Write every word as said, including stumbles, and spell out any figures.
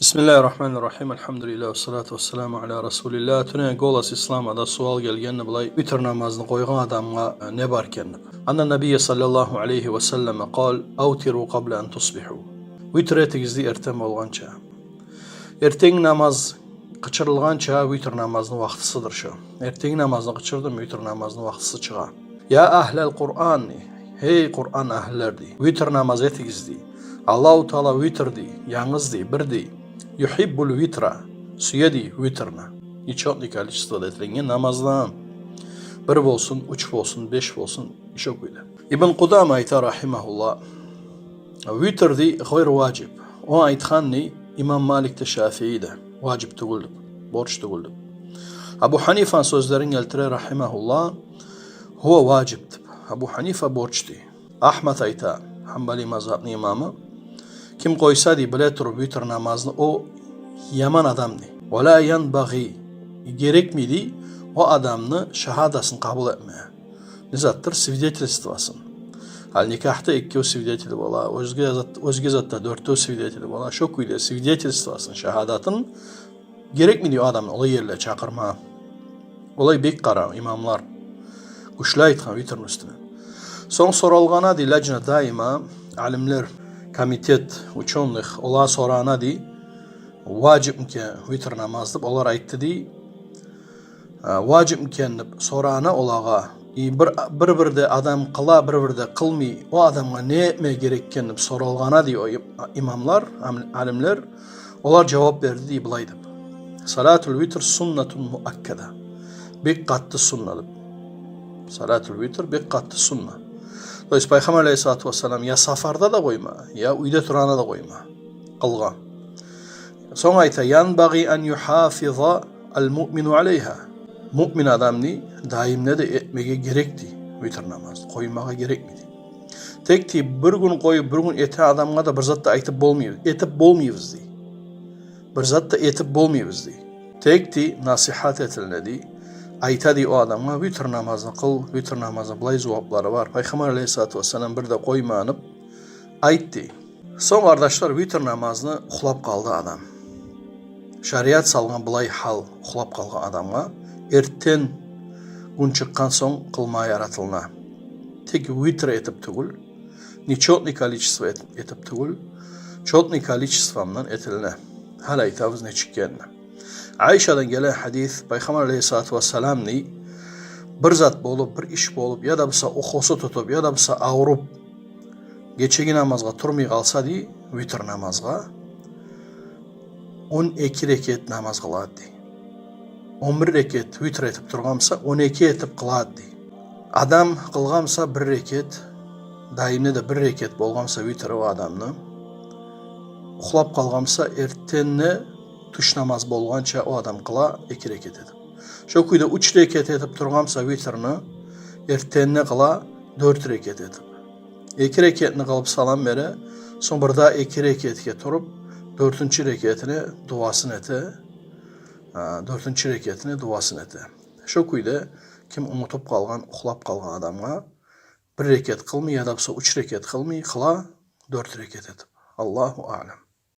بسم الله الرحمن الرحيم. الحمد لله والصلاة والسلام على رسول الله. Тюнеге «Голос Ислама»да суал гелгенди булай: витр намазны къойгъан адамгъа, э, не бар экен деп. أن النبي صلى الله عليه وسلم قال: أوتروا قبل أن تصبحوا. Витр этигиз дей эртен болгъанча. Эртенги намаз къычырылгъанча витр намазны вакътисидир шо. Эртенги намазны къычырдым, витр намазны вакътиси чыгъа. يا أهل القرآن, гьей Къуран агьлилер дей, витр намаз этигиз дей. Аллагьу Таала витр дей, янгыз дей, бир дей. يحب الوتر, сюе дей витрни. Нечётный количествода этилинген намаздан. Бир болсун, уьч болсун, беш болсун, шо кюйде. Ибн Къудама айта, рахимагьуллагь, витр дей гъайру важиб. О айтгъан дей имам Малик де, Шафии де, важиб тюгюл деп, борч тюгюл деп. Абу Гьанифаны сёзлерин гелтире, рахимагьуллагь, гьува важиб деп. Абу Гьанифа борч дей. Агьмад айта, Гьанбали мазгьабны имамы, ким къойса дей биле туруп витр намазны, о яман адам дей. Ва ла янбагъи, герекмей дей о адамны шагьадасын къабул этме. Не затдыр? Свидетельствосын. Гьали никагьда эккев свидетель бола, оьзге зат, оьзге затда дёртев свидетель бола. Шо кюйде свидетельствосын, шагьадатын герекмей дей о адамны олай ерлеге чакъырма. Олай бек къара имамлар гючлю айтгъан витрни уьстюне. Сонг соралгъан эди лажна даима, алимлер, комитет учёных, олагъа сорагъан эди, важиб микен витр намаз деп, олар айтды дей, а, важиб микен деп сорагъан эди олагъа. И бир, бир-бирде адам къыла, бир-бирде къылмай, о адамгъа не этме герек экен деп соралгъан эди дей о им-, имамлар, ам-, алимлер. Олар жавап берди дей булай деп: салатул витр суннатун муаккада. Бек къатты сунна деп. Салатул витр бек къатты сунна. То есть Пайхаммар алейгьиссалату вассалам я сафарда да къойма, я уьйде турагъанда да къойма къылгъан. Сонг айта: янбагъи ан юхафиза ал муъмину алейгьа. Муъмин адам дей даимде де этмеге герек дей витр намаз, къоймагъа герекмей дей. Тек дей бир гюн къоюп, бир гюн этеген адамгъа да бир зат да айтып болмайбыз, этип болмайбыз дей. Бир зат да этип болмайбыз дей. Тек дей насигьат этилине дей. Айта дей о адамгъа: витр намазны къыл, витр намазны булай зуваплары бар. Пайхаммар алейгьиссалату вассалам бир де къоймагъан деп айт дей. Сонг, къардашлар, витр намазны ухлап къалды адам. Шариат салгъан булай гьал, ухлап къалгъан адамгъа эртен гюн чыкъгъан сонг къылма яратылына. Тек витр этип тюгюл, нечётный количество эт-, этип тюгюл, чётный количествомдан этилине. Гьали айтабыз нечик экенни. Айшадан гелген гьадис: Пайхаммар алейгьиссалату вассалам дей бир зат болуп, бир иш болуп, яда буса уькъусу тутуп, яда буса авруп, гечеги намазгъа турмай къалса дей, витр намазгъа, он эки рекет намаз къылады дей. Он бир рекет витр этип тургъан буса, он эки этип къылады дей. Адам къылгъан буса бир рекет, даимде де бир рекет болгъан буса витри о адамны, ухлап къалгъан буса, эртенде тюш намаз болгъанча о адам къыла эки рекет этип. Шо кюйде уьч рекет этип тургъан буса витрни, эртенде къыла дёрт рекет этип. Эки рекетни къылып салам бере, сонг бир дагъы эки рекетге туруп, дёртюнчю рекетине дуасын эте, а, дёртюнчю рекетине дуасын эте. Шо кюйде ким унутуп къалгъан, ухлап къалгъан адамгъа бир рекет къылмай, яда буса уьч рекет къылмай, къыла дёрт рекет этип. Аллагьу аълам.